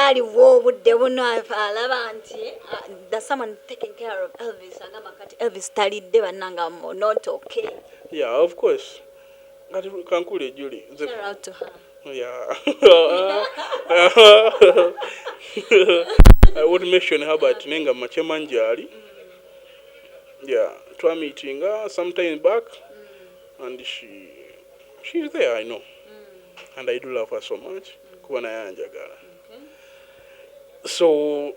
Gyaliwo obudde buno alaba nti the someone taking care of Elvis agamba kati Elvis talidde, bannanga, I'm not okay. Yeah, of course. Kati kankule Julie, nze Shout out to her. Yeah, I won't mention her, but nenga makye gyali. Yeah, twameetinga sometime back and she's there, I know, and I do love her so much kuba naye anjagala. So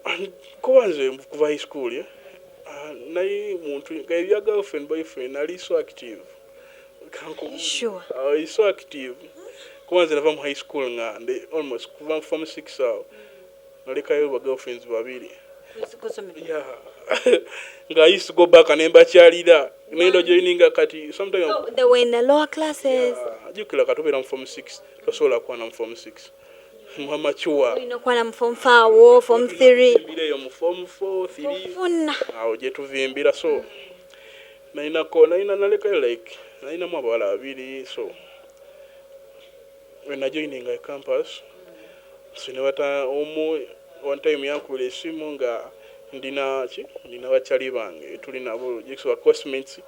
kuba nze kuva high school, yeah? Naye muntu nga ebya girlfriend, boyfriend, nali so active. Sure. So active kuba nze nava mu high school nga ndi almost kuva form 6 awo nalekayo ba girlfriends babiri. Kusomero. Yeah, nga I used to go back nembakyalira nendo joininga kati sometimes. So they were in the lower classes. Jjukira kati obeera mu form 6, tosobola kwana mu form 6 mwamacuwa. Olina okwana mu form 4 awo, form 3. Vimbira eyo mu form 4, 3. Ofuna. Awo gye tuvimbira. So nalinako, nalina, nalekayo like nalinamu abawala babiri. So when najoininga campus, so ne bata omu one time yankubira esimu nga ndina ki, ndina bakyali bange tuli nabo ba classmates.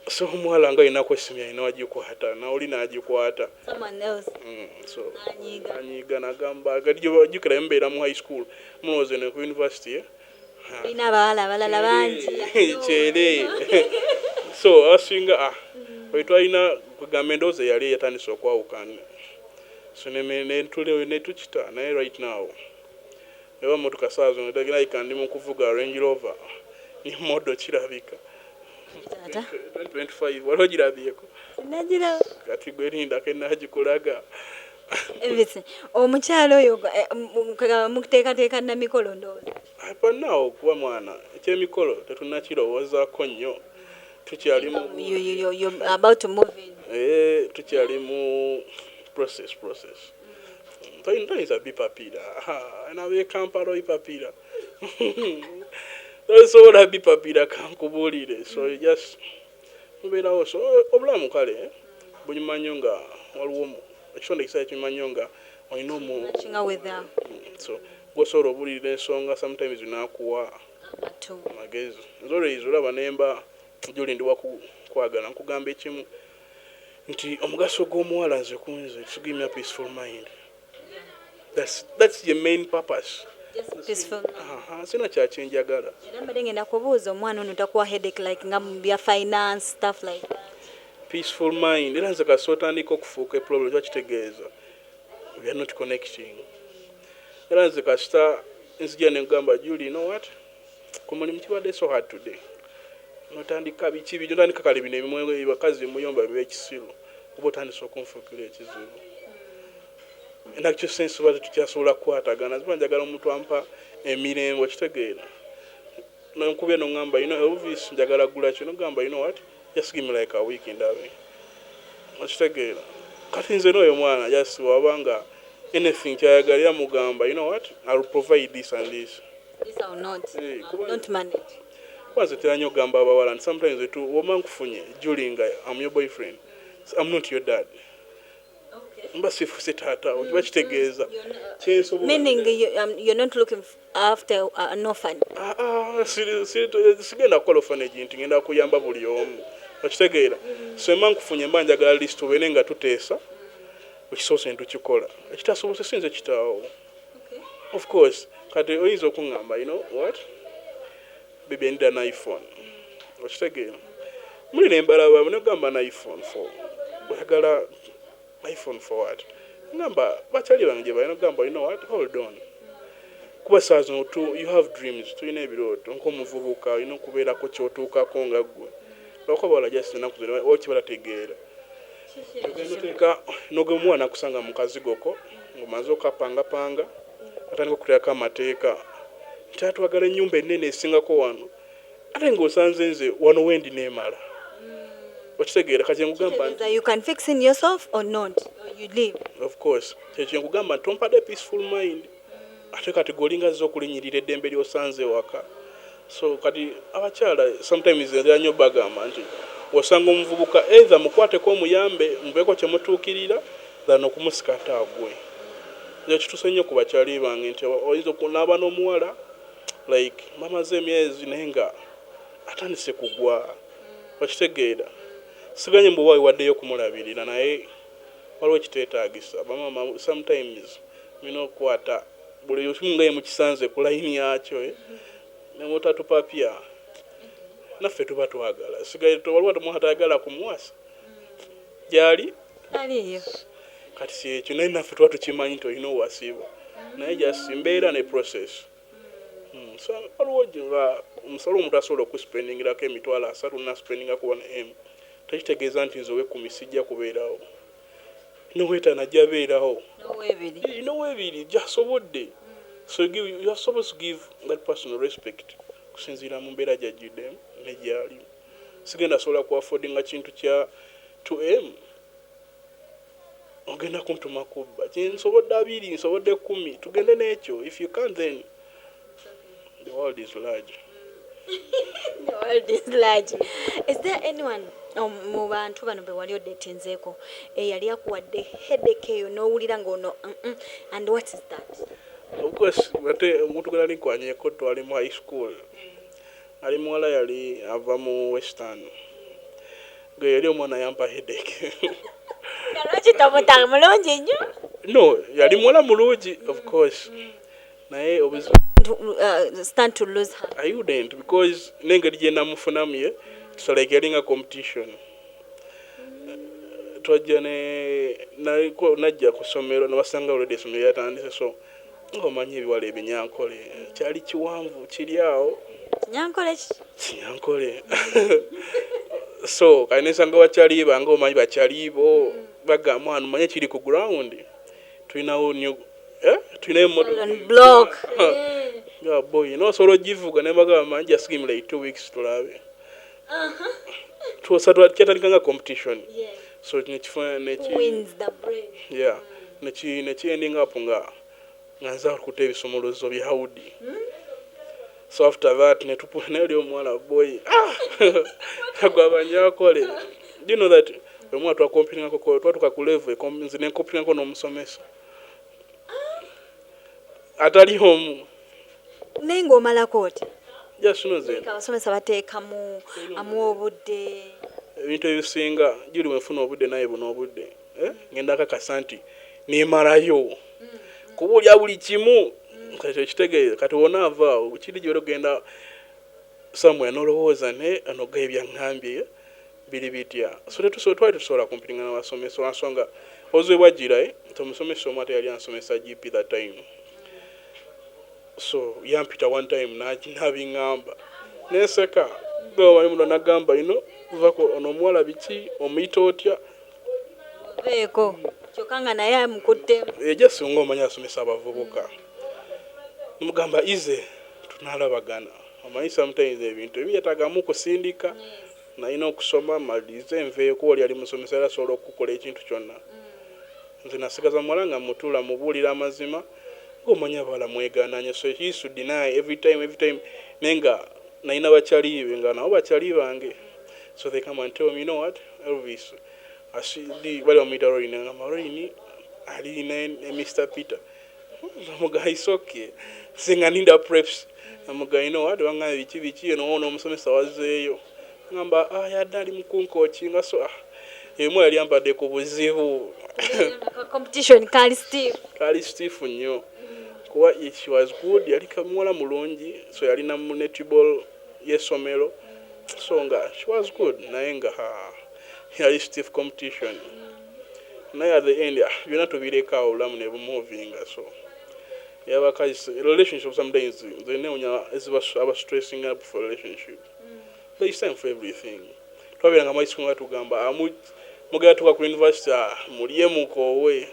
So omuwala nga alinako esimu yalina wagikwata naoli nagikwata. Someone else. So Anyiiga. Anyiiga nagamba jjukira mbeera mu high school, mulowooza eno ku university, eh? Olina abawala abalala bangi. Kyere. So asinga oyo twalina kugamba endowooza yali yatandise okwawukana. So netukita naye right now eba motoka saa zino like ndi mu kuvuga Range Rover ni model kirabika Taata. 2025, waliwo girabyeko? Sinagiraba. Kati gwe lindako enagikulaga. Elvis, omukyalo oyo mukuteekateeka namikolo ndowooza. Pannaawo kuba mwana ekyemikolo tetunnakirowoozaako nnyo, tukyali mu You're about to move in. Eh, tukyali mu process. Toyinza bipapira nabe Kampala obipapiira, tosobola bipapira kankubuulire. So you just mubeerawo. So obulamu kale bunyuma nnyo nga waliwo ekitonde ekisaja kinyuma nnyo nga olina omu Matching with the so gwosobola obulirira ensonga, sometimes nakuwa amatu. Amagezi. Nze olweiza olaba nemba gyoli ndi wakwagala nkugamba ekimu nti omugaso gw'omuwala nze kunze to give me a peaceful mind. That's the main purpose. Just peaceful. Aha, sina kyakyenjagala. Era mbadde ngenda kubuuza omwana ono takuwa headache like nga mu bya finance, stuff like that? Peaceful mind. Era nze kasi otandika okufuuka eproblem kiba kitegeeza we are not connecting. Era nze kasita nzija negamba, "Julie, you know what, ku mulimu kibadde so hard today," notandika biki biki, otandika kale bino ebimwe bakazi muyomba byekisiru, oba otandise okunfuukira ekizibu. In actual sense oba tetukyasobola kukwatagana. Ziba njagala omuntu ampa emirembe, okitegeera? Nonkubye noŋŋamba, "You know, Elvis, njagala gula kino," nogamba, "You know what, just give me like a week ndabe," okitegeera? Kati nze n'oyo mwana just wabanga anything kyayagala era mugamba, "You know what, I will provide this and this." This or not. Eh, Not manage. Kuba nze tera nnyo okugamba abawala nti sometimes woma nkufunye Julie nga am your boyfriend, I'm not your dad. Mba sifuuse taata wo, kiba kitegeeza kyensobola. Meaning you're not looking after an orphan. Ah, ah, sigenda kukola orphanage nti ngenda kuyamba buli omu, okitegeera? So mba nkufunye mba njagala list tubeere nga tuteesa, ekisoose ntukikola, ekitasobose sinze kitaawo. Of course kati oyinza okuŋŋamba, "You know what, baby, I need an iPhone," okitegeera? Muli nembalaba negamba an iPhone for, oyagala iPhone for what? Ngamba bakyali bange gye balina. Ogamba, "You know what, hold on," kuba saa zino you have dreams, tulina ebirooto nk'omuvubuka, olina okubeerako kyotuukako nga ggwe, lwakuba bawala just ennaku zino oba kibalategeera. Ogenda oteeka nogemuwa nakusanga mu kazigoko ng'omaze okapangapanga, atandika okuteekako amateeka nti atwagala ennyumba ennene esingako wano, ate ng'osanze nze wano wendi neemala, okitegeera? Kati nkugamba nti Kitegeeza you can fix in yourself or not, or you leave. Of course, kyekyo nkugamba nti tompadde peaceful mind, ate kati gweolinga zza okulinyirira eddembe lyosanze ewaka. So kati abakyala sometimes nzira nnyo bagamba nti osanga omuvubuka either mukwateko omuyambe mubeeko kyemutuukirira than okumusika ate agwe. Ekyo kituse nnyo ku bakyali bange nti oyinza okunaaba n'omuwala, like bamaze emyezi, naye nga atandise kugwa. Okitegeera? Siganye mbu oba wewaddeyo okumulabirira, naye waliwo ekiteetaagisa. Bamama, sometimes mulina okukwata buli kimu nga ye mukisanze ku layini yakyo, eh? Nemutatupapya, naffe tuba twagala. Sigaye waliwo omuntu atayagala kumuwasa gyali. Aliyo. Kati si ekyo, naye naffe tuba tukimanyi nti olina owasibwa, naye just mbeera ne process. So waliwo nga omusolo, omuntu asobola okuspendingirako 300,000, naspendingako 1M, tekitegeeza nti nze owekumi sijja kubeerawo, nowetaano ajja beerawo. N'owebiri. Nowebiri gyasobodde. So you are supposed to give that person respect kusinziira mu mbeera gyajjiddemu ne gyalimu. Sigenda sobola ku affordinga kintu kya 2M, ogenda kuntuma kubba. Nsobodde 20, nsobodde 10, tugende n'ekyo. If you can't, then the world is large. The world is large. Is there anyone mu bantu bano be wali odatinzeeko eyali akuwadde headache eyo n'owulira ng'ono and what is that? Of course, ate omuntu gwe nali nkwanyeko, twali mu high school, ali muwala yali ava mu Western, gwe yali omwana yampa headache. Lwaki tomuta mulungi nnyo? No, yali muwala mulungi, of course, naye obuzibu Stand to lose her. I wouldn't, because n'engeri gye namufunamu ye, so like yalinga competition. Twajja ne najja ku ssomero, nabasanga already essomero lyatandise. So nga omanyi ebiwala ebinyankole kyali kiwanvu kiri awo. Nyankole ki? Kinyankole. So kali nesanga bakyali bange, omanyi bakyali bo bagamba, "Mwana, omanye kiri ku ground, tulinawo new, eh? Tulinayo emotoka." On block. Yeah, boy, nosobola ogivuga? Nembagamba, "Man, just give me like 2 weeks tulabe." Tuosa kyatandika nga competition. So nekifa neki Who wins the brain? Yeah, neki ending up nga nze akuta ebisumuluzo bya Audi. So after that netupu naye oli omuwala, boy, ah! Gwabanyakole, do you know that omwana twakompitingako, twatuka ku level nze nenkompitingako n'omusomesa atali omu. Naye ng'omalako oti? Just noze. Abasomesa bateekamu amuwa obudde. Ebintu ebisinga juli wenfuna obudde, naye buno obudde, eh? Ngenda kakasa nti nemalayo kuba olya buli kimu. Kati ekitegeeza, kati wona avaawo kiri gyoli ogenda somewhere nolowooza, naye ano ga ebyaŋŋambye biri bitya? So twali tusobola kumpitinga nabasomesa olwansonga obuzibu bwajjira, eh? Nti omusomesa omu ate yali ansomesa GP that time, so yampita one time nabiŋŋamba nenseka. Omanyi muno nagamba ino vako ono omuwala biki, omuyita otya? Oveeko kyokka nga naye amukuttemu. Ejja singa omanyi asomesa abavubuka, mugamba ize tunalabagana. Omanyi sometimes ebintu ebibyetagamu kusindika, nalina okusoma malirize nveeko. Oli ali musomesa, era asobola okukola ekintu kyonna. Nze nasigaza muwala nga mutuula mubuulira amazima, ngaomanyi abawala mwegaananye. So he used to deny every time, every time, naye nga nalina bakyali be nga nabo bakyali bange. So they come and tell me, "You know what, Elvis asidi," bali bamuyita Rorin, ngamba Rorin ali ne Mr Peter. Namugaa, "It's okay." Nze nga ninda preps. Namugaa, "You know what, bangambye biki biki eno, ono omusomesa wazeeyo." Ngamba, "Ah, yadde ali mukunkokinga." So ah, emu yali ampadde ku buzibu. Competition kali stiff. Kali stiff nnyo, kuba she was good, yali kamuwala mulungi. So yalina mu netball y'essomero, so nga she was good, naye nga ha, yali stiff competition. Naye at the end, ah, byonna tubireka, obulamu ne bumovinga. So yabakazi, relationship, sometimes nze newunya aba stressing up for relationship. There is time for everything. Twabeeranga mu high school nga tugamba, "Ah, mugenda tuka ku university, ah, mulye mukoowe."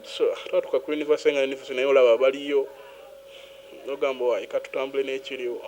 So twatuka ku university nga university naye olaba baliyo, nogamba, "Wayi, katutambule n'ekiriwo."